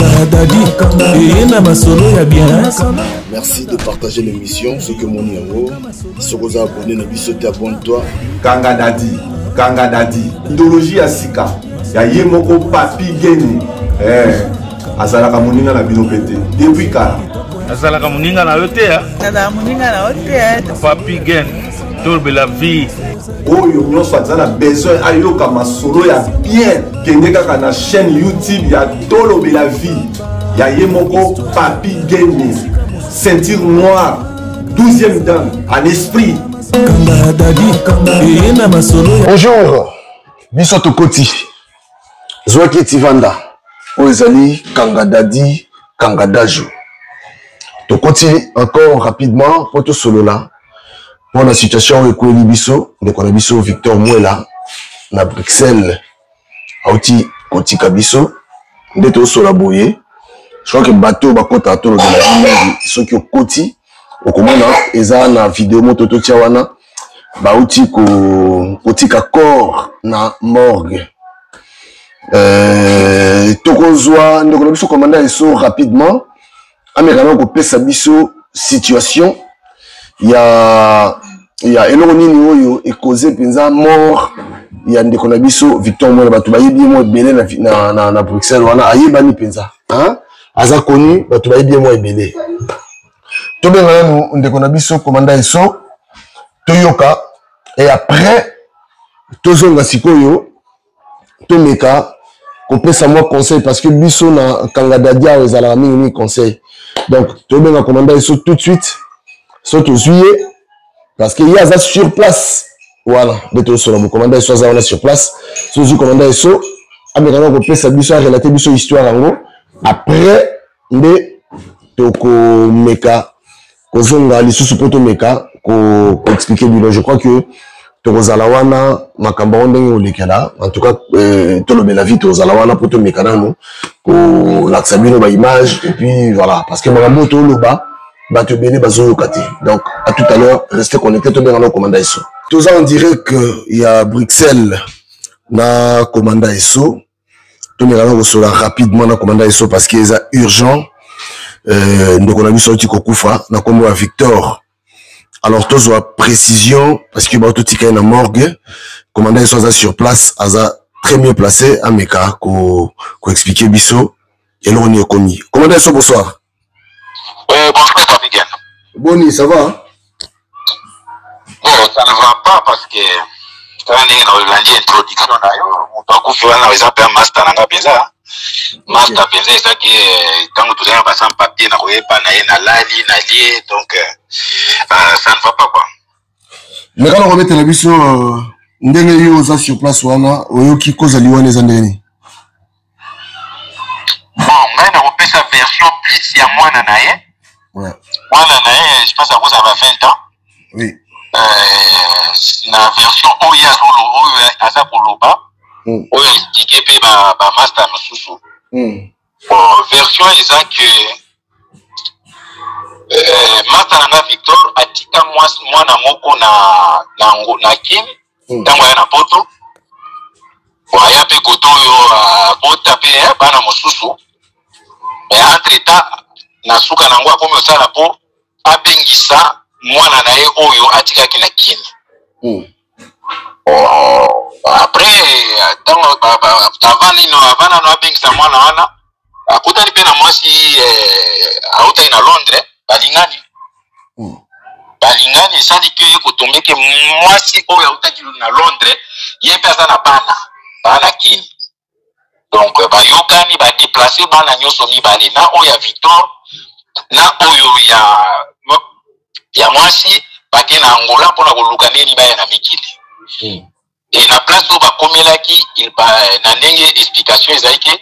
Kanga dadi eye na masolo ya bien. Merci de partager l'émission. Soki omoni yango, soki oza abonné na biso te, abonne-toi. Kanga Dadi, Kanga Dadi, idéologie ya sika ya ye moko Papi Geni. Eh, azalaka moninga na bino mpe te depuis kala. Azalaka moninga na yo te. Azalaka moninga na yo te. Papi Geni, tolobela vie. Oyo nyonso aza na besoin ayoka masolo ya bien, kende kaka na chaîne YouTube ya Tolobela Vie ya ye moko Papi Geni, ceinture noire, 12e dan en esprit. Kanga dadi eye na masolo. Bonjour, biso tokoti zwaki etivanda oyo ezali Kanga Dadi, Kanga Dajo. Tokoti encore rapidement mpo tosolola mpo na situation oyo ekweli biso ndeko na biso Victor Mwela na Bruxelles, auti kotika biso. Nde tosola boye, je crois que bato oyo bakotaka Tolobela mingi, soki okoti okomona eza na video moto totia wana, bauti kotika corps na morgue. Tokozwa ndeko na biso commandant Eso rapidement, ameka na kopesa biso situation ya eloko nini oyo ekoze mpenza mort ya ndeko na biso Victor Mwela. Bato bayebi ye mwa ebele na Bruxelles wana, ayebani mpenza, hein? Aza connu, bato bayebi ye mwa ebele. Tobenga nanu ndeko na biso commandant Eso, toyoka, et après tozonga sikoyo tomeka kopesa mwa conseil, parce que biso na Kanga Dadi awa ezalaka mingimingi conseil. Donc tobenga commandant Eso tout de suite, so tozwi ye, parce que ye aza sur place wana nde tozosola. Commandant Eso aza wana sur place. So tozwi commandant Eso, ameka na kopesa biso, arelate biso histoire yango, après nde tokomeka kozonga lisusu mpo tomeka koexpliquer bino. Je crois que tokozala wana makambo yango ndenge kolekela. En tout cas, Tolobela Vie, tokozala wana mpo tomeka nanu kolakisa bino baimage, et puis voilà, parce que makambo oyo toloba, bato ebele bazoyoka te. Donc à tout à l'heure, restez connecté. Tobenga na commandant Eso. Toza en direct ya Bruxelles na commandant Eso. Tomeka na kosola rapidement na commandant Eso parce que eza urgent. Ndeko na biso auti kokufa na nkombo ya Victor. Alors tozwa précision parce que bato tika ye na morgue. Commandant Eso aza sur place, aza très mieux placé ameka koexpliquer biso eloko nini ekomi. Commandant Eso, bonsoir. Bonsoir, Papi. Boni, ça va? Bon, ça ne va pas parce que tala ndenge na olandi introduction na yo, moto akufi wana eza mpe master na nga mpenza, master mpenza. Ezaki ntango tozali na basans papier na koyeba na ye, nalali nalie, donc ça ne va pas quoi. Meka na kobetela biso ndenge yo oza sur place wana, oyoki kozali wana eza ndenge nini? Bon, ngai nakopesa version plus ya mwana na ye. Mwana na ye, je pense akozala ba 20 ans. Na version oyo azolo, oyo aza koloba, oyo expliquer mpe bamaster mosusu. Bon, version eza ke master na nga Victor atika mwana moko na Kin ntango aya na Poto. Bon, aya mpe kote oyo, abota mpe bana mosusu, mais entre temps na suka na yango akomi kosala mpo abengisa mwana na ye oyo atikaki na Kini. Oh, après ntango avant nino, avant nano abengisa mwana wana, akutani mpe na mwasi autaki na Londres, balingani. Balingani, esali ke ye kotombe ke mwasi oyo autaki na Londres, ye mpe aza na bana baa na Kini. Donc bayokani, badéplacer bana nyonso mibale, na oyo ya Victor na oyo ya mwasi, bake na Angola mpona koluka ndeni baya na mikili. E na place oyo bakomelaki, na ndenge explication ezali ke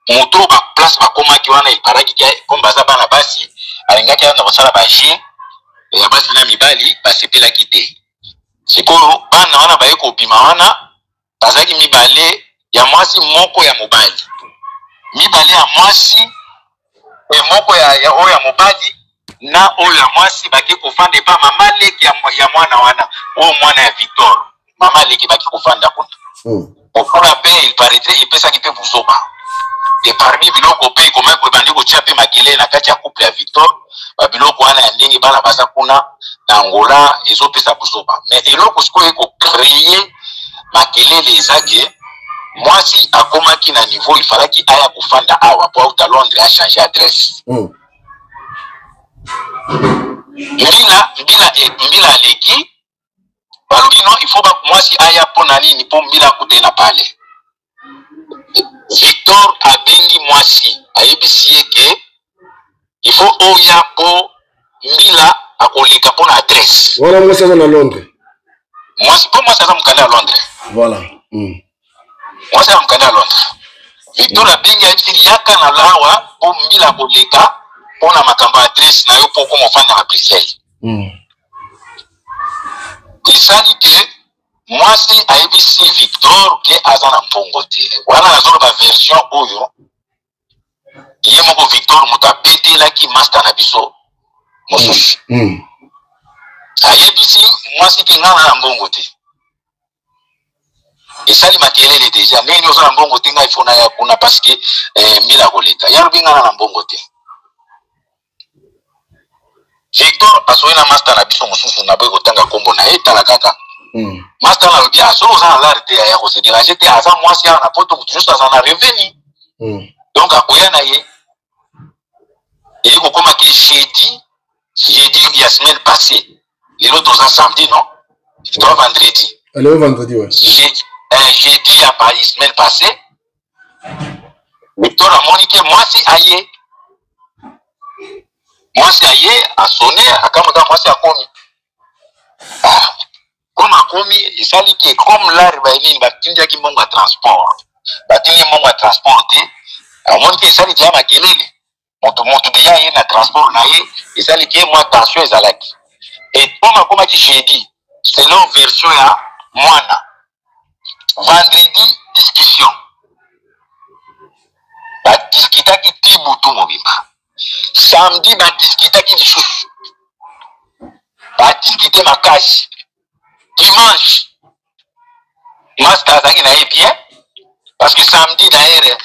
moto oyo place bakomaki wana, eparaki ke comme baza bana basi, alingaki na kosala bajeux ya basi na mibali, basepelaki te. Sikoyo bana wana baye kobima wana, bazalaki mibale ya mwasi, moko ya mobali, mibale ya mwasi e moko ya oyo ya mobali na oyo ya mwasi, bake kofanda epa mama leki ya mwana wana, oyo mwana ya Victor, mama leki, bake kofanda kuna. Okuna mpe il paraîtrait epesaki mpe buzoba. E parmi biloko mpe ekomaki ebandi kotia mpe makelele na kati ya couple ya Victor, babiloko wana ya ndenge bana baza kuna na Angola ezopesa buzoba. Mais eloko sikoyo ekocreye makelele eza ke mwasi akomaki na niveau ifalaki aya kofanda awa po auta Londres achange adresse. Mbila mbila mbila aleki balobi non, il faut mwasi aya mpo na nini? Mpo mbila akuta ye na palais. Victor abengi mwasi ayebisi ye ke il faut oya mpo mbila akoleka mpo na adresse. Wana mwasi aza na Londres. Mwasi mpo mwasi aza mokanda ya Londres. Voilà. Mwasi aza mokanda ya Londres. Victor abengi ayebisi yaka na lawa mpo mbila akoleka mpo na makambo ya adresse na yo mpo okoma ofanda na Bruxelles. Esali ke mwasi ayebisi Victor ke aza na mbongo te. Wana nazoloba version oyo ye moko Victor moto abetelaki master na biso mosusu. Ayebisi mwasi ke nga na mbongo te. Esali makelele deja ndenge nini oza na mbongo te, ngai fo naya kuna parce que mbila koleka. Ye alobi nga na mbongo te. Victor asoyi na master na biso mosusu na boye kotanga kombo na ye tala kaka. Master na alobi aso oza na lare te ya ko se déranger te, aza mwasi awa na poto moto nyonso aza na revenu. Donc akoya na ye. Eye kokoma ke jeudi, jeudi ya semaine passée. Lelo toza samedi non? Toza vendredi. Lelo vendredi ouais. Jeudi, jeudi ya Paris semaine passée. Victor amoni ke mwasi aye. Mwasi aye asone akamwaka mwasi akomi. Comme akomi esali ke comme lari ba nini batindaki mbongo ya transport. Batindi mbongo ya transport te. Amoni ke esali deja makelele. Moto moto deja ye na transport na ye esali ke mwa tension ezalaki. Et comme akomaki jeudi selon version ya mwana, vendredi discussion badiskitaki ti butu mobimba. Samedi badiskitaki lisusu, badiskite makasi. Dimanche master azalaki na ye bien parce que samedi d'ailleurs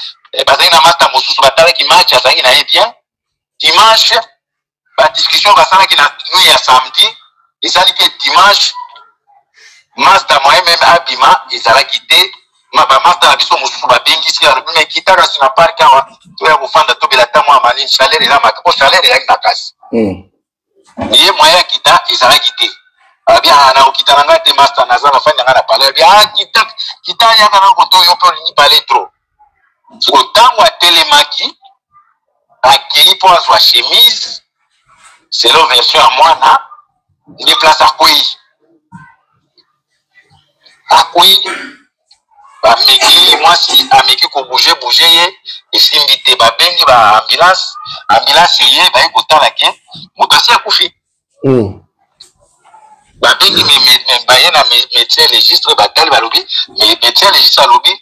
bazalaki na master mosusu batalaki match, azalaki na ye bien. Dimanche ba discussion basalaki na nuit ya samedi ezali ke dimanche master moyen meme abima ezalaki te. Ma ba master na biso mosusu babengisi alobi me kita kasi na parc awa toya kofanda tobela ta mwa manini, chaleur eza makasi po chaleur ezalaki makasi. Ye moyen ya kita ezalaki te. Alobi ah, na kokita na ngai te master, naza na fandi na ngai na palais. Alobi ah, kita kita yaka na koto yo mpe olingi palais trop. Siko ntango atelemaki akei mpo azwa chemise selon version ya mwana nde place akwei. Akwei bameki mwasi ameki kobouge bouge ye esimbi te, babengi ba ambulance, ambulance ye baye kotala ke moto asi akufi. Babengi baye na médecin légiste batali balobi médecin légiste alobi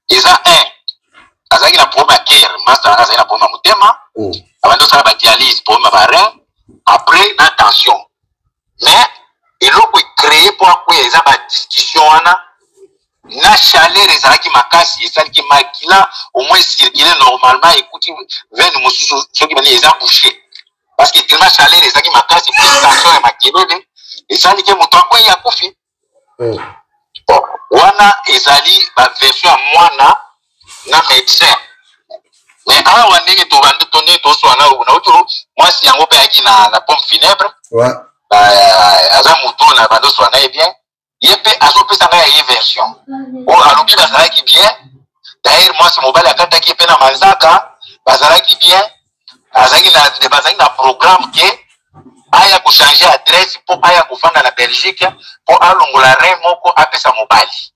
eza un azalaki na problème ya cœur, master azalaki na problème ya motema, abandi kosala ba dialyse problème ya ba rein après na tension. Mais eloko ecréé mpo akweya eza ba discussion wana na chaleur ezalaki makasi, esalaki makila au moins circuler normalement ekuti veine mosusu soki bani eza bouché parce que tellement chaleur ezalaki makasi plus tension ya makelele esaliki moto akweyi akufi. Bon, wana ezali ba version ya mwana na médecin. Mais awa ndenge tobandi to ndenge toswana nauti mwasi yango mpe ayaki na pompe funèbre. Aza moto na bando oswana ye bien, ye mpe azopesa ngai ya ye version oyo alobi bazalaki bien. D'ailleurs mwasi mobali akataki ye mpe na manzaka, bazalaki bien, bazalaki na programme ke aya kochanger adresse mpo aya kofanda na Belgique mpo alongola rein moko apesa mobali.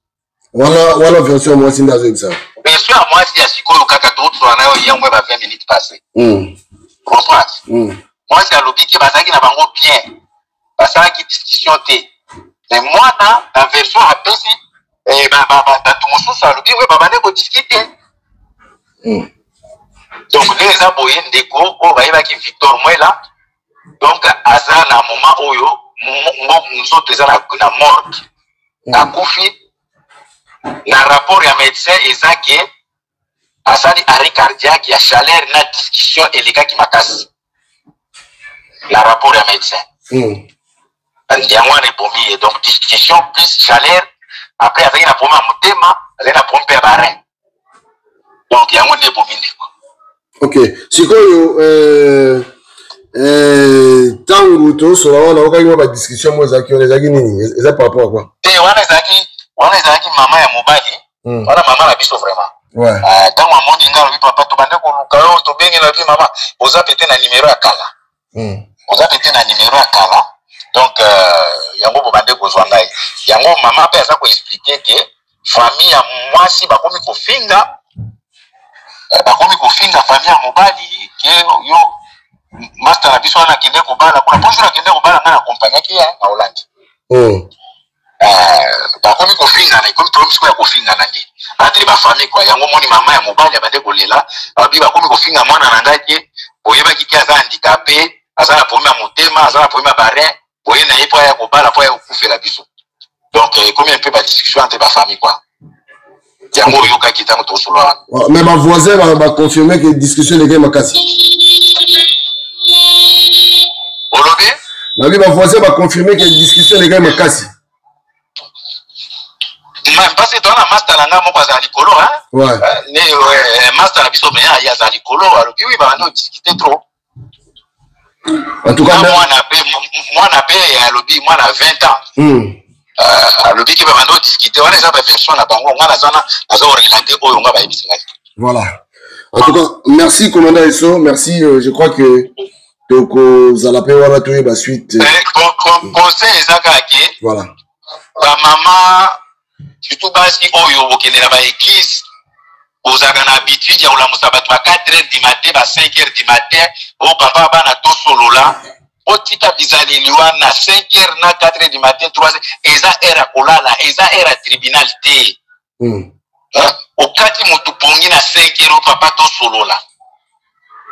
Wana version ya mwasi nde azoyebisa. Version ya mwasi ya sikoyo kaka tozwa na yo yango ba 20 minutes passé. Comprendre? Mwasi alobi ke bazalaki na bango bien, basalaki discussion te. Mais mwana na version apesi bato mosusu alobi we babande kodiscute. Donc ndenge eza boye ndeko oyo bayebaki Victor Mwela, donc aza na moment oyo nzoto eza na morgue. Akufi na rapport ya médecin eza ke Asali arrêt cardiaque ya chaleur na discussion elekaki makasi na rapport ya médecin. Yango wana ebomi ye. Donc discussion plus chaleur, après azalaki na problème ya motema, azalaki na problème mpe ya barein, donc yango nde ebomi ndeko. Ok, sikoyo ntango tosola wana, okaki mwa badiscussion mo ezalaki wana, ezalaki nini? Eza par rapport à quoi? Te, wana ezalaki mama ya mobali. Wana mama na biso vraiment. Ntango amoni nga, alobi: "Papa, tobande koluka yo, tobengi." Nalobi: "Mama, oza pete na nimero ya kala. Oza pete na nimero ya kala." Donc yango bobande kozwa ngai. Yango mama mpe aza koexpliquer ke famille ya mwasi bakomi kofinga famille ya mobali ke yo master na biso wana akende kobala kuna. Bonjour, akende kobala, ngai na accompagnaki ye na Hollande. Bakomi kofingana, ekomi problème sikoyo ya kofingana nde entre bafamille kua. Yango moni mama ya mobali abande kolela, babi bakomi kofinga mwana na ngai ke boyebaki ke aza handicapé, aza na problème ya motema, aza na problème ya barein, boye na ye mpo aya kobala, mpo aya kokufela biso. Donc ekomi mpe badiscussion entre bafamille kua. Yango oyokaki ntango tosolola wana. Mais bavoisin baconfirme ke discussion elekaki makasi. Olobi? Nabi bavoisin baconfirme ke discussion elekaki makasi. Parce que toza na master na ngai moko azala likolo. Ne master na biso me aye azala likolo, alobi: "Oui, babandi odiscute trop." En tout cas, mwana mpe alobi, mwana 20 ans, alobi ke babandi odiscute. Wana eza baversion na bango. Nga naza naza korelater oyo nga bayebisi ngai. Voilà, en tout cas merci, commandant Eso, merci. Je crois que tokozala mpe wana, toyeba suite. Conseil eza kaka ke bamama, surtout basi oyo bokende na baeglise, bozalaka na habitude ya kolamusa bato ba 4 heures du matin, ba 5 heures du matin: "O papa, bana, tosolola." Otika bizaleli wana. 5 heures na 4 heures du matin, 3 heures, eza heure ya kolala, eza heure ya tribunal te. Okati motu pongi na 5 heures: "O papa, tosolola."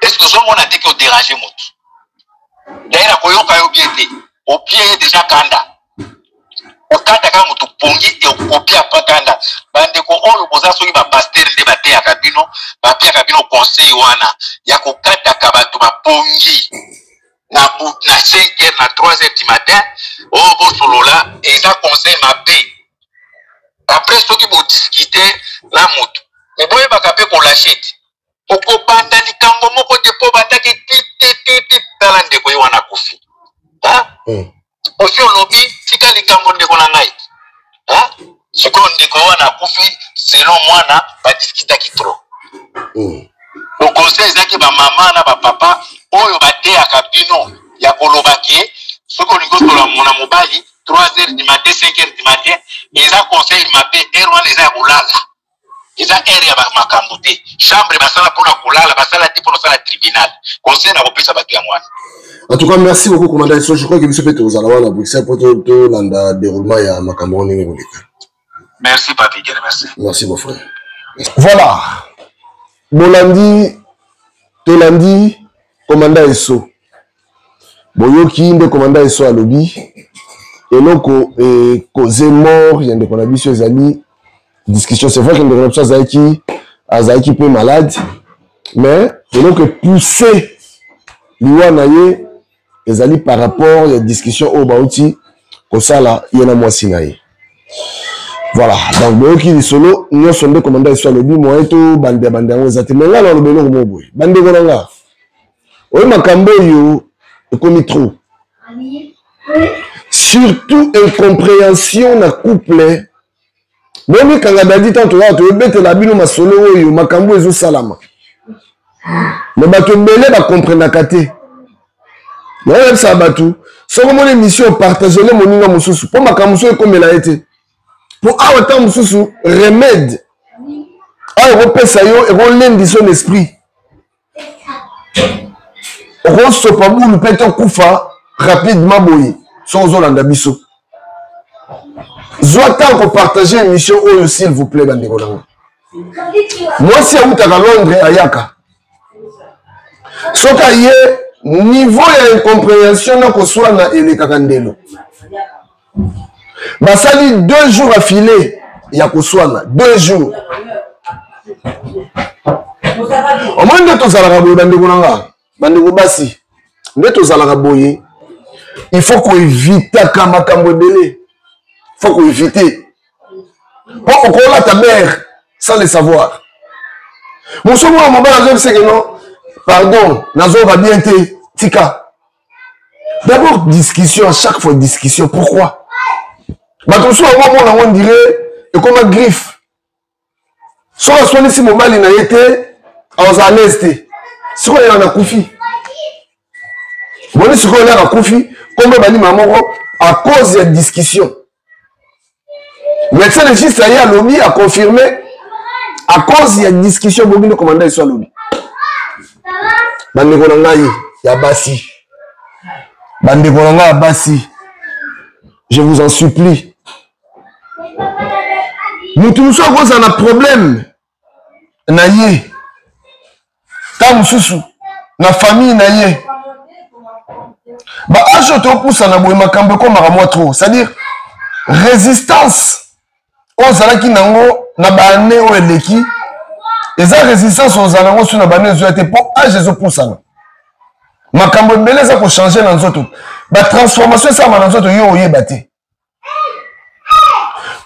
Est ce que ozomona te ke odérange motu? D'ailleurs akoyoka yo bien te, opie ye déjà kanda. Okata kaka motu pongi, opia pa kanda. Bandeko oyo boza soki bapasteur nde bateyaka bino, bapiaka bino conseil wana ya kokataka bato bapongi na 5 heures, na 3 heures du matin, oyo bosolola, eza conseil mabe. Après soki bodiscute na motu, me boyebaka mpe kolâcher te. Okobanda likambo moko te mpo bandaki ti ti ti ti, tala ndeko ye wana akufi. Osi olobi tika likambo, ndeko na ngai. Sikoyo ndeko wana akufi, selon mwana badiskutaki trop. Conseil ezalaki, bamama na bapapa oyo bateyaka bino ya koloba ke soki olingi osola mona mobali 3 heures du matin, 5 heures du matin, eza conseil mabe. Heure wana eza ya kolala, eza heure ya makambo te. Chambre basala mpona kolala, basala te mpona osala tribunal. Conseil na kopesa bato yango wana. En tout cas, merci beaucoup, commandant Eso. Je crois que biso mpe tozala wana Bruxelles mpo tolanda déroulement ya makambo ngo ndenge koleka. Merci, Papi Gene, merci. Merci, mon frère. Voilà, bolandi, tolandi commandant Eso. Boyoki nde commandant Eso alobi eloko ekoze mort ya ndeko na biso ezali discussion. C'est vrai que ndeko na biso azalaki mpe malade, mais eloko epousse liwa na ye ezali par rapport ya discussion oyo bauti kosala, ye na mwasi na ye. Voilà, donc boyoki lisolo nyonso nde commandant Eso alobi. Moyen to bande ya bande yango eza te. Me ngai naloba eloko moko boye, bandeko na nga: oyo makambo oyo ekomi trop, surtout incompréhension na couple. Bomikanga dadi ntango toyaka toyobetela bino masolo oyo, makambo ezosalama, me bato ebele bakomprenaka te. Yango yebisaka bato: soki omoni émission, partagele moninga mosusu, mpo makambo mosusu ekomela ye te. Mpo awa ntango mosusu remède awa ekopesa yo, ekolendisa yo na esprit, okosopa bulu mpe tokufa rapidement boye. Soki ozolanda biso, zwa ntango kopartage émission oyo, s'il vous plaît, bandeko na nga. Mwasi awutaka Londres, ayaka, soki aye, niveau ya incompréhension na koswana elekaka ndelo. Basali 2 jours affilé ya koswana, 2 jours. Omoni nde tozalaka boye, bandeko na nga, bandeko basi, nde tozalaka boye, il faut koevitaka makambo ebele, faut koevite mpo okolata bere sans le savoir. Mosusu mwana mobali azobiseke non, pardon, nazoyoka bien te, tika d'abord discussion. À chaque fois discussion, pourquoi? Bato mosusu yango omona yango ndire ekoma griffe. Soki aswanisi mobali na ye te, akozala à l'aise te. Sikoyo yaka nakufi, boni sikoyo yaka akufi, kombo ebandi mama moko à cause ya discussion. Médecin légiste aye, alobi, aconfirme à cause ya discussion. Bobi nde commandant Eso alobi. Bandeko na ngai ya basi, bandeko na ngai ya basi, je vous en supplie, motu mosusu akozala na problème na ye, ntango mosusu na famille na ye, baage oyo topusana boye, makambo ekomaka mwa trop. C'est-à-dire résistance oyo ozalaki nango na baane oyo eleki, eza résistance ozala nango so na bane ezoya te, mpo age ezopusana, makambo ebele eza kochange na nzoto, batransformation esalama na nzoto, yo oyeba te.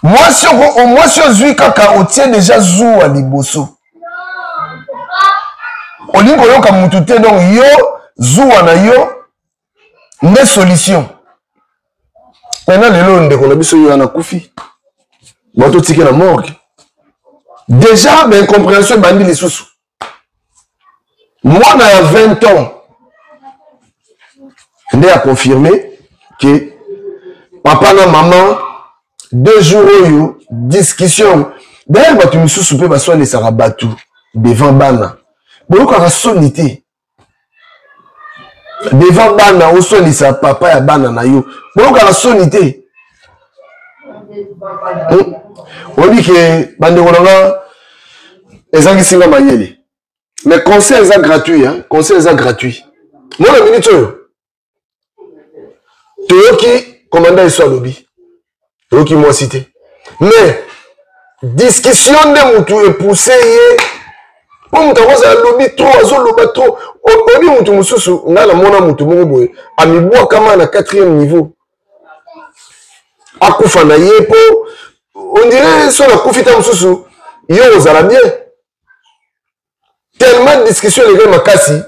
Mwasi oko, mwasi ozwi kaka, otie deja zuwa liboso, olingi koyoka mutu te. Donc yo zuwa na yo nde solution. Maintenant lelo ndeko na biso yo wana akufi, bato otike na morgue déjà, baincompréhension ebandi lisusu. Mwana ya 20 ans nde aconfirme ke papa na mama 2 jours oyo discussion. D'ailleurs bato misusu mpe baswanisaka bato devant bana, boyokaka soni te? Devant bana oswanisa papa ya bana na yo, boyokaka soni te? Oyebi ke bandeko na nga, ezangisi nga mayele, mais conseil eza gratuit, hein? Conseil eza gratuit. Mona minute oyo toyoki commandant Eso alobi, toyoki mwasi te, mais discussion nde mutu epousse ye, mpo moto akozala alobi trop, azoloba trop. Oyebi motu mosusu, ngai namona motu moko boye amibwakama na quatrième niveau, akufa na ye, mpo on dirait so nakufi ta mosusu yo ozala bien. Tellement discussion elekaki makasi,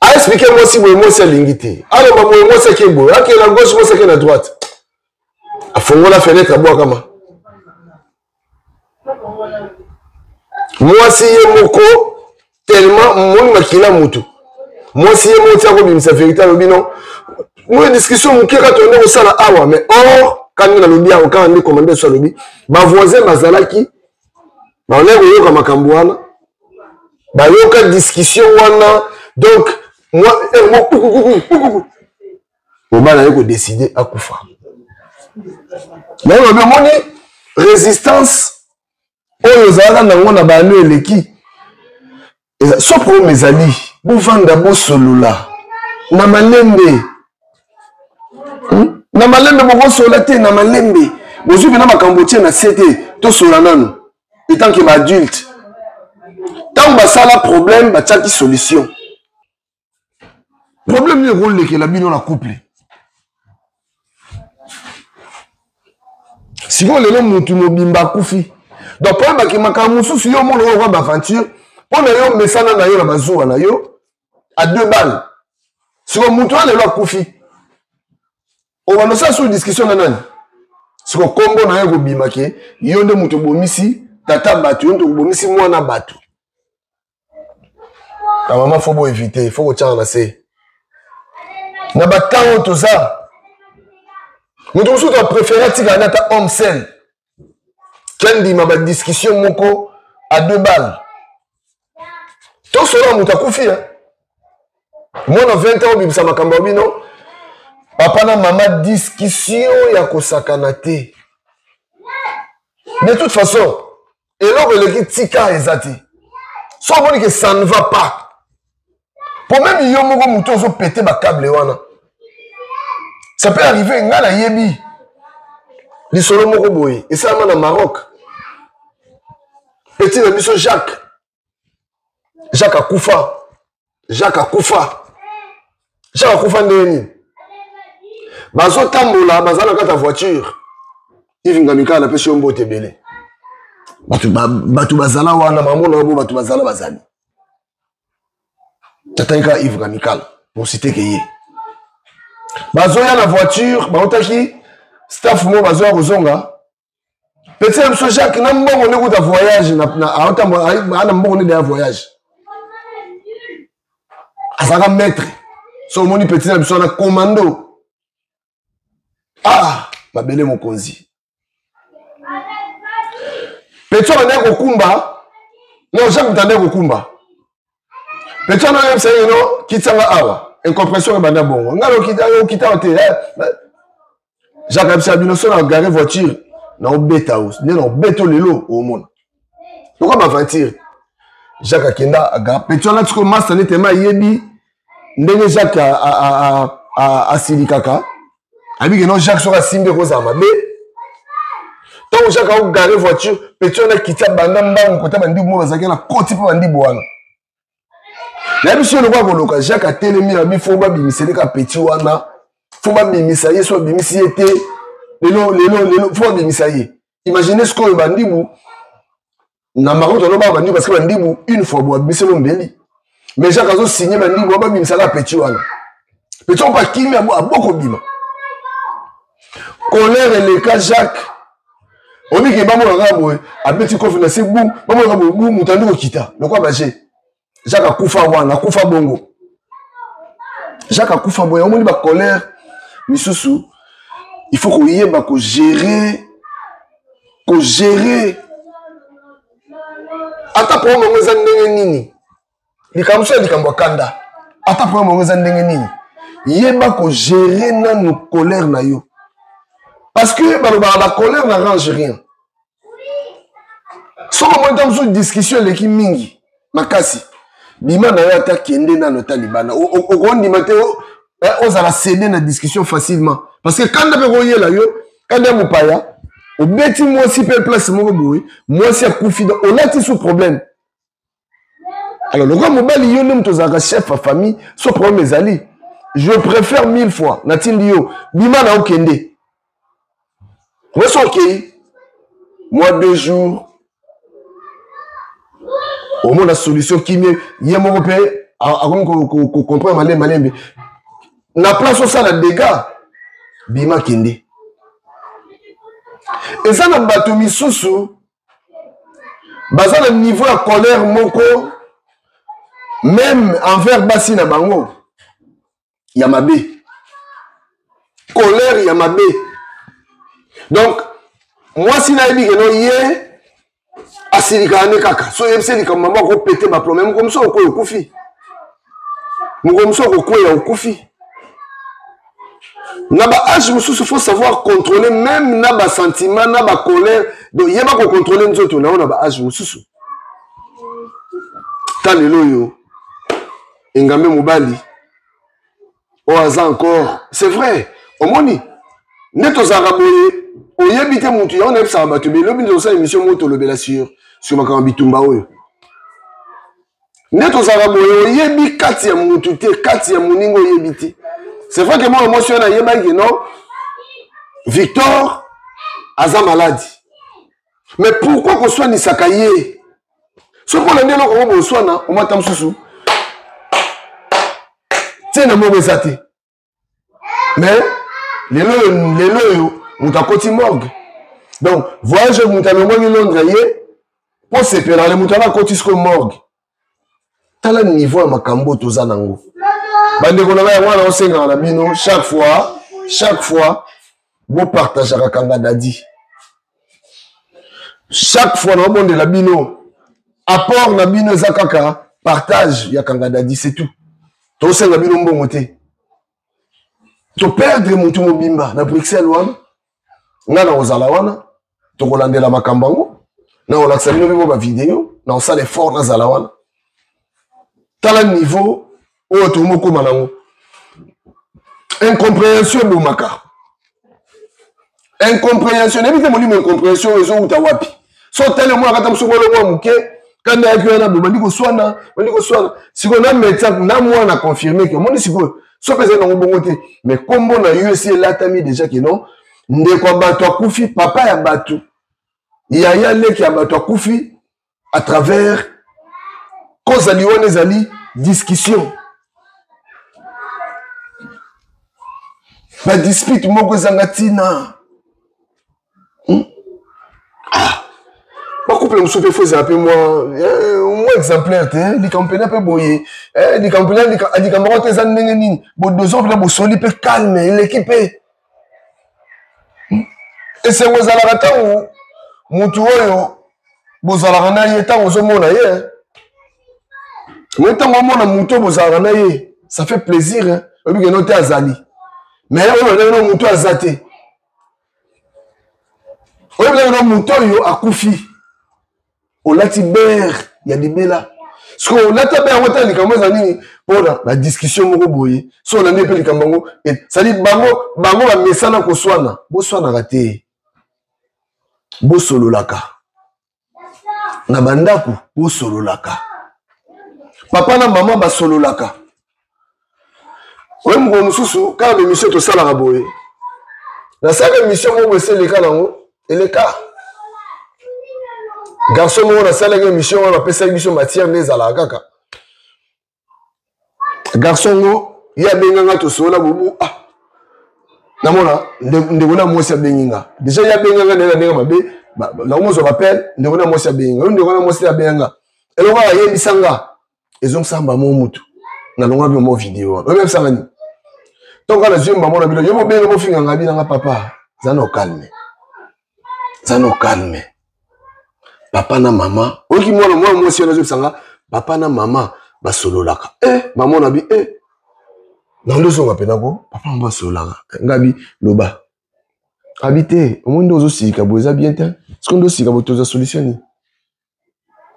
aexplike mwasi boye, mwasi alingi te, aloba boye, mwasi ake boye, ake na gauche, mwasi ake na droite, afongola fenêtre, abwakama. Mwasi ye moko tellement moni makila mutu, mwasi ye moko ti akobimisa vérité, alobi non, moi discussion moke kaka toyende kosala awa. Mais or kaka nde nalobi awa, kaka nde commandant so alobi, bavoisin bazalaki, bandaki koyoka makambo wana, bayoka discussion wana. Donc moi mobali aye kodeside akufa. Naye lobi, omoni résistance oyo ozalaka nango na bano eleki, so problème ezali, bovanda, bosolola na malembe, Na malembe, bokosola te na malembe, bozwi mpena makambo otie na se te, tosola nanu etant que baadulte. Ntango basala problème, batiaki solution. Problème nini ekolekela bino na couple? Sikoyo lelo mutu mobimba akufi. Donc mpo oyebaki makambo mosusu, yo omona oyo kwa baaventure mpo na yo, mesana na yo na bazuwa na yo à deux balles. Sikoyo mutu wana lelo akufi, obanda osala sur discussion na nani? Sikoyo kombo na yo ekobima ke yo nde moto obomisi tata bato, yo nde obomisi mwana bato. Na mama, fo boevite, fo kotyaka na se na batemp oyo toza. Moto mosusu apréféré atikala na ata homme seul kendima badiscussion moko à deux balles. Tosolola, moto akufi, mwana 20 ans obimisa makambo ya bino papa na mama, discussion ya kosakana te. De toute façon eloko eleki tika eza te. So omoni ke ça ne va pas, po même yo moko motu ozopete bacable wana, ça peut arriver. Ngai nayebi lisolo moko boye esalama na Maroc, petit na biso Jacques. Jacques akufa, Jacques akufa, Jacques akufa ndenge nini? Bazotambola, baza na kati ya voiture. Yves Ngamikala, napesi yo mbote ebele. Bato bazala wana, mamona bo bato bazala bazali. Tatangi kaka Yves Ngamikala pour citer ke ye. Bazoya na voiture, bautaki staff mo bazoya kozonga. Petit na biso Jacques na mbongo nde kuta voyage na aotambola na mbongo nde ya voyage. Azalaka maître. So omoni petit na biso na commando. Ah, mabele mokonzi. Petit abandaki kokumba. Non, Jacques mutandaki kokumba. Petit wana oyebisa ye no kitanga awa. Incompréhension ebanda bongo. Nga lokita okita te. Jacques abisa bino so na gare voiture na obeta o nde na obeta lelo omona. Lokola ba aventure. Jacques akenda aga petit wana tiko master nete ma yebi ndenge Jacques asilikaka. Ayebi ke non Jacques soki asimbi ekozala mabe. Ntango Jacques aogare voiture, petit wana akiti abanda mbangu kota bandibu moko bazalaki na koti mpe bandibu wana. Nayebi soki lokola koloka Jacques atelemi abi fo babimisele ka petit wana, fo babimisa ye, so babimisi ye te lelo lelo lelo fo babimisa ye. Imagine sikoyo bandibu na Maroc toloba bandibu parce que bandibu une fois bo abimiselo mbeli. Mais Jacques azo signer bandibu babimisaka petit wana. Petit wana akimi aboko bima. Colère eleka Jacques. Obiki bamonaka boye abeti kofi na se bu bamonaka boye bu moto andi kokita lokola baje. Jacques akufa wana, akufa bongo. Jacques akufa boye, omoni ba colère misusu il faut koyeba ko gérer, ko gérer. Ata problème yango eza ndenge nini, likambo so ya likambo ya kanda, ata problème yango eza ndenge nini, yeba ko gérer nanu colère na yo. Parce que balobaka la colère n'arrange rien. Soki omoni ntango mosusu discussion eleki mingi makasi, bima na yo ata kende nano ata libanda. Okondima te ozala cédé na discussion facilement. Parce que kanda mpe koyela yo, kanda ya mopaya, obeti mwasi mpe place moko boye, mwasi akufi, donc olati sous problème. Alors lokola mobali yo nde moto ozalaka chef ya famille, so problème ezali, je préfère 1000 fois natindi yo bima na okende. Weso okei moi 2 jours omona solution kimie, ye moko mpe akomi ko comprendre malembe malembe. Na place osala dégâts, bima kende. Eza na bato misusu baza na niveau ya colère moko même envers basi na bango ya mabe, colère ya mabe. Donc mwasi nayebi ke no ye asilikaka nde kaka so oyebisi likambo mama akopete ba problème, moko mosusu okoya okufi, moko mosusu okokweya okufi. Na ba âge mosusu faut savoir contrôler même na ba sentiment na ba colère, donc yeba ko contrôler nzoto na yo na ba âge mosusu. Ta lelo oyo engambe mobali oyo aza encore, c'est vrai, omoni nde tozalaka boye, oyebi te mutu yango nayebisaka bato ebele, lobi nde tosala émission moko tolobela sur makambo ya bitumba oyo. Nde tozalaka boye, oyebi kati ya mutu te, kati ya moninga oyebi te. C'est vrai que mwana mwasi wana ayebaki ke non, Victor aza maladi, mais pourquoi koswanisaka ye? Soki olandi eloko yango boswana, omata mosusu ntina moko eza te. Mais lelo lelo oyo moto akoti morgue, donc voyage moto alongwaki Londres ye mpo sepela le moto wana akoti sikoyo morgue. Tala niveau ya makambo toza nango bandeko na ngai, yango wana osengaka na bino chaque fois, chaque fois bopartageaka Kanga Dadi. Chaque fois naobondela bino, apport na bino eza kaka partage ya Kanga Dadi, c'est tout. Tosenga bino mbongo te, toperdre motu mobimba na Bruxelles wana, nga na kozala wana, tokolandela makambo yango, na kolakisa bino mpe ba vidéo, na kosala effort nazala wana. Tala niveau oyo tokomokóma nango, incompréhension ebomaka. Incompréhension nayebi te, molimo incompréhension oyo ezowuta wapi? So otali omonaka ata mosuku olongwa moke. Kanda yaki wana bobandi koswana, bandi koswana. Sikoyo na médecin na mwana confirme ke omoni sikoyo soki ezali nango bongo te, mais kombo na yo esi elatami déjà ke non, ndeko ya bato akufi, papa ya bato, yaya leki ya bato akufi à travers kozali wana ezali discussion, badispute moko ezanga ntina. Ah. Bacouple mosusu mpe fo ezala mpe mwa eh, exemplaire te, likambo mpena mpe boye, eh, likambo mpena likambo yango te eza ndenge nini, bodozo mpena bosoli mpe calme eleki mpe. Esengo ezalaka ntango motu oyo bozalaka na ye, ntango ozomona ye moi, ntango omona motu oyo bozalaka na ye, ça fait plaisir, oyebi keno te azali, mais oyo ndenge no motu aza te, oyebi ndenge no motu oyo akufi, olati bere ya libela. Sikoyo olata be yango, tala likambo eza nini mpona badiscussion moko boye, so olandi mpe likambo yango sadi bango bango bamesana koswana. Boswanaka te, bosololaka na bandako, bosololaka, papa na mama basololaka. Oye mokolo mosusu kaka bemission tosalaka boye, nasalaka emission moko boye, esi eleka nango, eleka garçon moko nasalaki emission wana, bapesaki biso matière nde ezalaka kaka garçon ngo, ye abenga nga, tosolola bobu. Ah, namona ndeko na mwasi abengi nga deja, ye abenga nga ndenge na ndenge mabe, nakomozwa bapele. Ndeko na mwasi abengi nga, oyo ndeko na mwasi abenga nga, eloko ayebisa nga ezongisaka mbamo mutu, nalongola mpe mo video wana. Oyebisanga nini? Ntongo nazwi mbamo na bino, yo bobenga bofinga nga, binanga papa, za no calme, za no calme, papa na mama. Oyoki mwana mwana mwasi wana azobisa nga papa na mama basololaka. Eh, mama na bi, eh, na ndozonga mpena ko papa mama basololaka. Nga bi loba abi te, omoni nde ozosilika boye, eza bien te. Soki nde osilika boye, toza solution nini?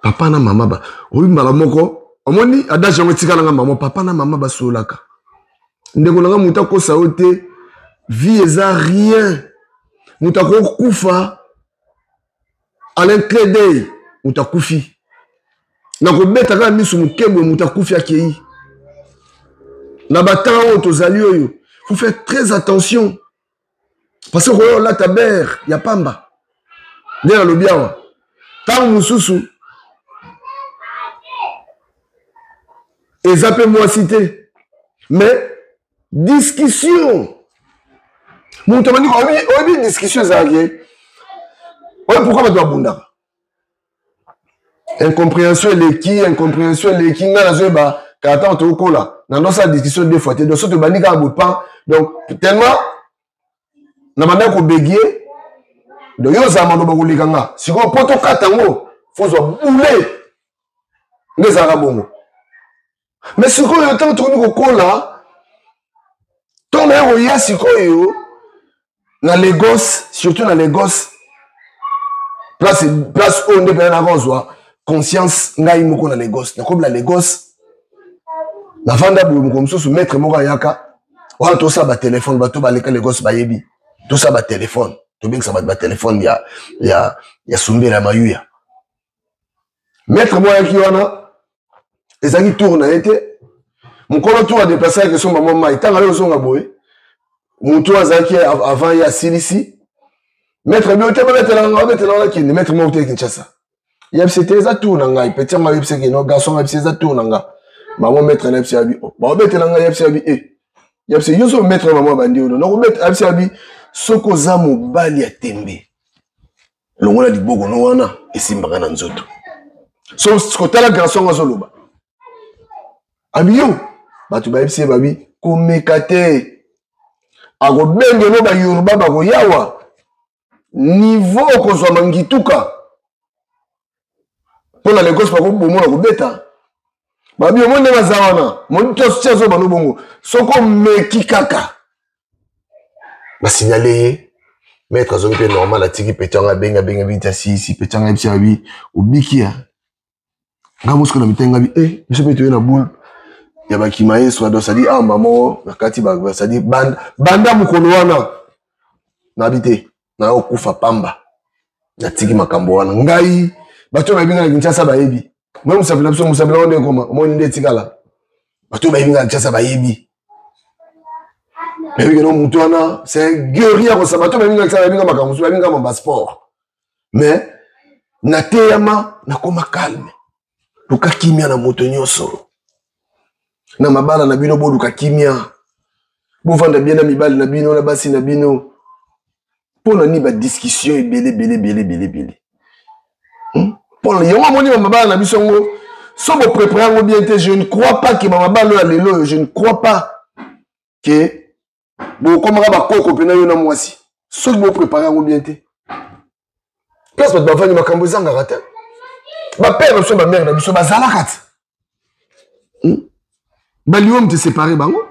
Papa na mama ba oyi mbala moko, omoni adage yango etikala nga mama, papa na mama basololaka. Ndeko na nga, moto akosa yo te, vie eza rien. Moto akokufa alain cledey, moto akufi nakobeta kaka miso moke boye, moto akufi akei. Na batemps oyo tozali oyo, faut faire très attention, parce que koya olata bere ya pamba nde nalobi awa, ntango mosusu eza mpe mwasi te, mais discussion moto abandi, oyebi discussion ezalaki oyo. Pourquoi bato babundaka? Incompréhension eleki, incompréhension eleki. Ngai nazoyeba kaka ntango tokokola na ndosala discussion deux fois te. Donc so tobandi kaka bopan, donc tellement na bandaki kobegie, donc yo ozala maloba koleka nga. Sikoyo mpo tokata yango, fozwa bule nde ezalaka bongo. Mais sikoyo ntango tokomi kokola, ntango naye koya sikoyo na Lagos, surtout na Lagos, place place oyo nde mpena nakozwa conscience ngai moko. Na Lagos, nakomi na Lagos, navanda boye, mokolo mosusu maître moko ayaka wana, tosala batelefone, bato baleka Lagos bayebi, tosala batelefone, tobengisa bato batelefone ya sumbela ya mayuya. Maître moko ayaki wana, ezalaki tour na ye te. Mokolo tour adeplace ayaki esomba mwa mai, ntango aye ozonga boye, motu azalaki avant ye asilisi. Maître bio te, babetela nga, babetela nga, kende. Maître moko te Kinshasa yebisi te, eza tour na ngai. Petit yango ayebisaki no garçon, ayebisi eza tour na nga. Mamo maître na yebisi abi, oh, babetela ngai, yebisi abi, e yebisi yo so maître mamo abandi oyo nakobeta. Ayebisi abi, soki oza mobali ya tembe, longola liboko no wana esimbaka na nzoto. So kotala garçon yango azoloba abi yo, bato bayebisi ye babi komeka te, akobengelo bayoruba bakoyawa niveau okozwa mangituka mpo na Lagos bakobomona kobeta. Babi omoni ndenge aza wana, moni ti azoba no bongo, soki omeki kaka basignale ye. Maître azongi mpe normal, atiki petit yango, abengi abengi abiki ti asisi petit yango, ayebisi abi obiki ya nga mosiko na mitenga bi e biso mpe toye na boule ya bakima yesu. Donc cestadi awa mamo na kati, cestadi banda mokolo wana nabi te nayokufa pamba, natiki makambo wana. Ngai bato oyo bayebi ngai na Kinshasa bayebi. Moi mosapi na biso, mosapi nango nde ekoma omoni nde etikala. Bato bayebi nga na Kinshasa bayebi. Bayebi keno moto wana c'est un guerrier ya kosala. Bato bayebi nga Kinshasa, bayebi nga makambo mosusu, bayebi nga mamba sport. Mais nateyama, nakoma calme. Luka kimia na moto nyonso. Na mabala na bino boluka kimia. Bovanda bien na mibali na bino, na basi na bino. Mpo na nini ba discussion ebele ebele ebele ebele ebele? Mpo na yango amoni ba mabala na biso yango so bo prépare yango bien te. Je ne crois pas que ba mabala oyo ya lelo oyo, je ne crois pas que bokomaka bakoko mpena yo na mwasi soki bo prépare yango bien te. Place bato bavandi makambo ezangaka te. Bapere na biso, bamere na biso bazalaka te. Baliomi te séparé bango.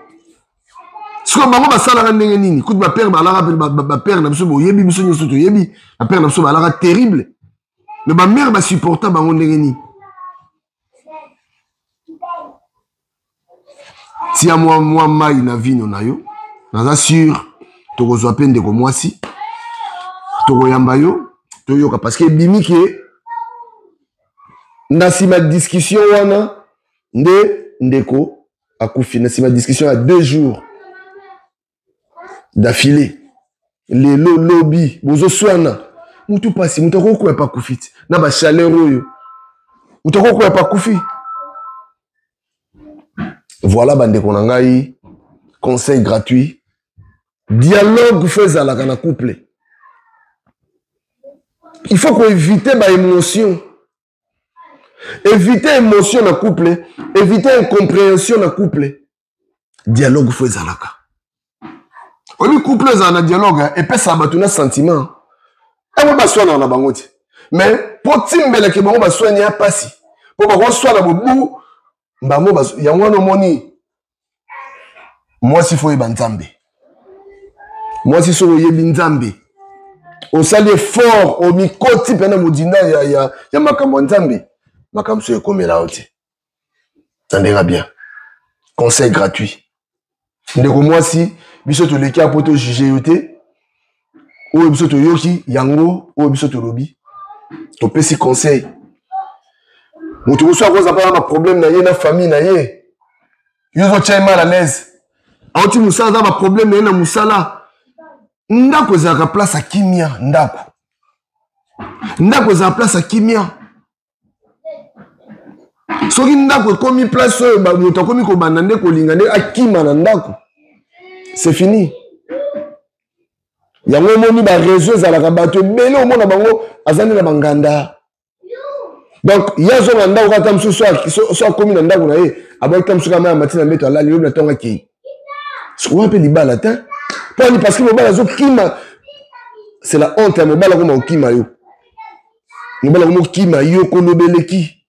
Sikoyo bango basalaka ndenge nini? Kutu bapere balaka mpe bapere na biso, boyebi biso nyonso toyebi bapere na biso balaka terrible, mais bamere basupporta bango ndenge nini? Tia mwa mwa mai na vino na yo. Naza sur tokozwa mpe ndeko mwasi, tokoyamba yo toyoka, parce que ebimi ke na nsima discussion wana nde ndeko akufi, na nsima discussion ya 2 jours d'affilée. Lelo lobi bozoswana, mutu mpasi, mutu akokoya pa akufi ti na bachaleur oyo, mutu akokoya pa akufi. Voilà bandeko na ngai, conseil gratuit: dialogue fo ezalaka na couple. Il faut koéviter baémotion, éviter émotion na couple, éviter incompréhension na couple. Dialogue fo ezalaka. Oyebi couple ezala na dialogue, epesaka bato na sentiment yango baswanaka na bango te. Mais mpo timbelaki bango baswani ya mpasi, mpo bakoswana bobu bango yango wana. Omoni mwasi fo oyeba Nzambe. Mwasi soki oyebi Nzambe, osali effort, omikoti mpe na modinda ya makambo ya Nzambe, makambo so ekomela yo te na ndenge bien. Conseil gratuit, ndeko mwasi, biso toleki apo tojuge yo te. Oyo biso toyoki yango, oyo biso tolobi, topesi conseil. Moto mosusu akoza mpa na baproblème na ye na famille na ye, yo ozotya ye mal à l'aise. Auti mosala, aza baproblème na ye na mosala. Ndako ezalaka place ya kimia. Ndako ezalaka place ya kimia. Soki ndako ekomi place oyo moto akomi kobanda nde kolinga nde akima na ndako, c'est fini. Yango omoni bareseau ezalaka bato ebele, omona bango aza nde na banganda. Donc ye azonga ndako kaka mosusu, so akomi na ndako na ye, abwaki ta mosusu kama ya mati na mbeto, alali, lobi na ntongo akei. Sikowa mpe libala te. Mpo ani? Parce que mobali azokima, c'est la honte ya mobali akoma kokima yo. Mobali akoma kokima yo, koloba eleki.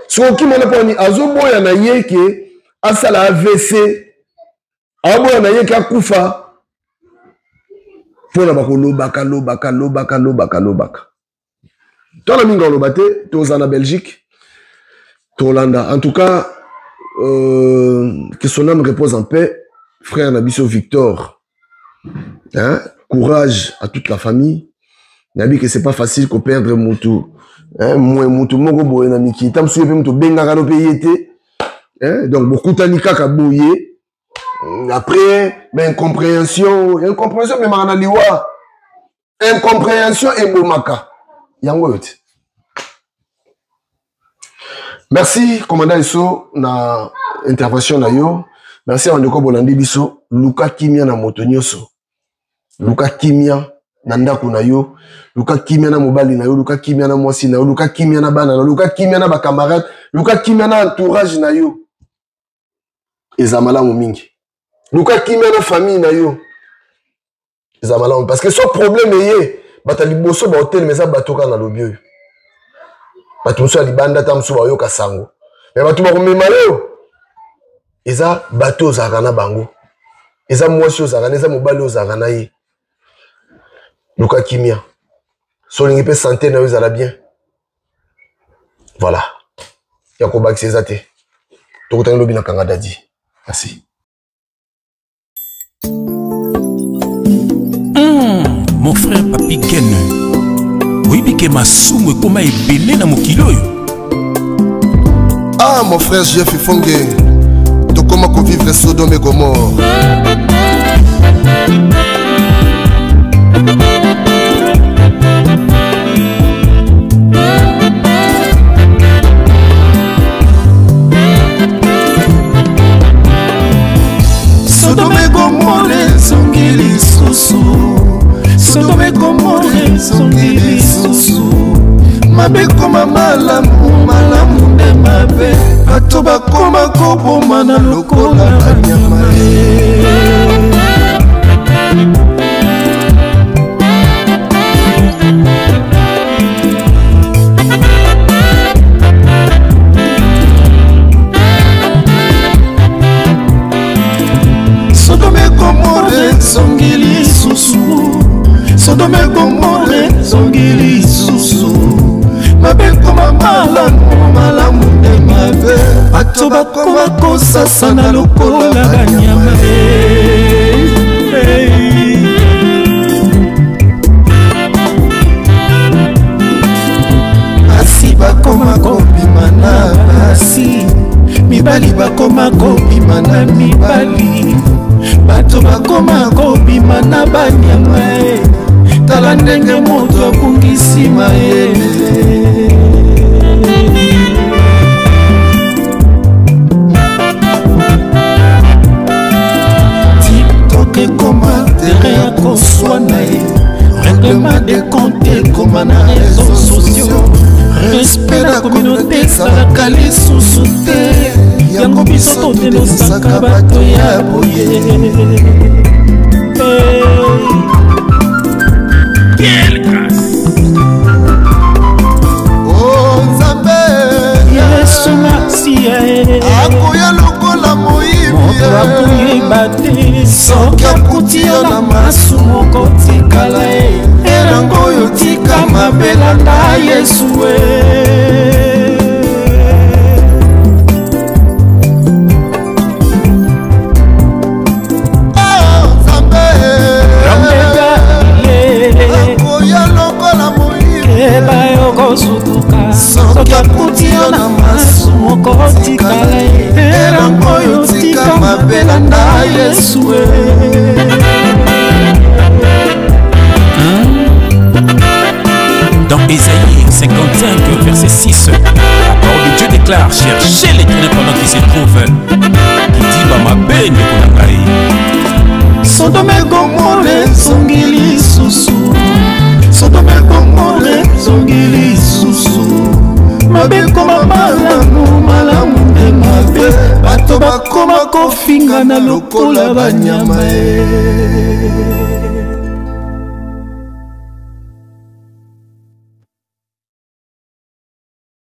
Soki okima wana, mpo ani? Azoboya na ye ke asala AVC, aoboya na ye ke akufa mpona bakolobaka lobaka lobaka lobaka lobaka. Tala mingi oloba te, toza na Belgique, tolanda. En tout cas, que son âme repose en paix, frère na biso Victor, hein? Courage à toute la famille. Nayebi que c'est pas facile koperdre mutu, hein? Mwe mutu moko boye na mikili, ta mosusu ye mpe mutu obengaka no mpe ye te, hein? Donc bokutani kaka boye, après baincompréhension. Incompréhension ememaka na liwa, incompréhension ebomaka yango oyo te. Merci commandant Eso na intervention na yo. Merci bandeko bolandi biso. Luka kimia na moto nyonso, luka kimia na ndako na yo, luka kimia na mobali na yo, luka kimia na mwasi na yo, luka kimia na bana na yo, luka kimia na bacamarade, luka kimia na entourage na yo, eza malamu mingi. Luka kimia na famille na yo, eza malamu, parce que so problème eye, bato ya liboso baotelema eza bato kaka. Nalobi oyo, bato mosusu ya libanda ta mosusu bayoka sango, me bato bakomema yo eza bato ozalaka na bango, eza mwasi ozalaka na, eza mobali ozalaka na ye. Luka kimia so olingi mpe sante na yo ezala bien. Voilà, ya kobakisa eza te. Tokutani lobi na Kanga Dadi. Merci. Mon frère Papi Ken, oyebi ke masumu ekoma ebele na mokili oyo. Ah mon frère Jeff Ifonge, tokoma kovivre Sodome et Gomorre. Sodome Gomorre ezongi lisusu, Sodome Gomorre ezongi lisusu. Mabe koma malamu, malamu nde mabe, bato bakoma kobomana lokola banyama. Sodome Gomorre ezongi lisusu, Sodome Gomorre ezongi lisusu. Mabe koma malamu, malamu nde mabe, bato bakoma kosasana lokola banyama. Basi bakoma kobima na basi, mibali bakoma kobima na mibali, bato bakoma kobima na banyama. Tala ndenge moto abungisi mayele. TikTok ekoma terrain ya koswana ye, règlement de compte ekoma na réseaux sociaux, respect na communauté ezalaka lisusu te, yango biso todenosaka bato ya boye. Quelle grâce! Oh Nzambe, Yesu Masiya akoya lokola moyibi, moto akoyeba te soki akuti yo na masumu okotikala ye, elango oyo tika mabe landa Yesu. Soki akuti yo na masumu okotikala ye, elango oyo tika mabe landa Yesu. Dans Ésaïe 55, verset 6, la parole de Dieu déclare: cherchez l'Éternel pendant qu'il se trouve. Qui dit ba mabe ndeko na ngai. Sodome Gomorre ezongi lisusu, Sodome Gomorre ezongi lisusu. Mabe koma malamu, malamu nde mabe, bato bakoma kofingana lokola banyama.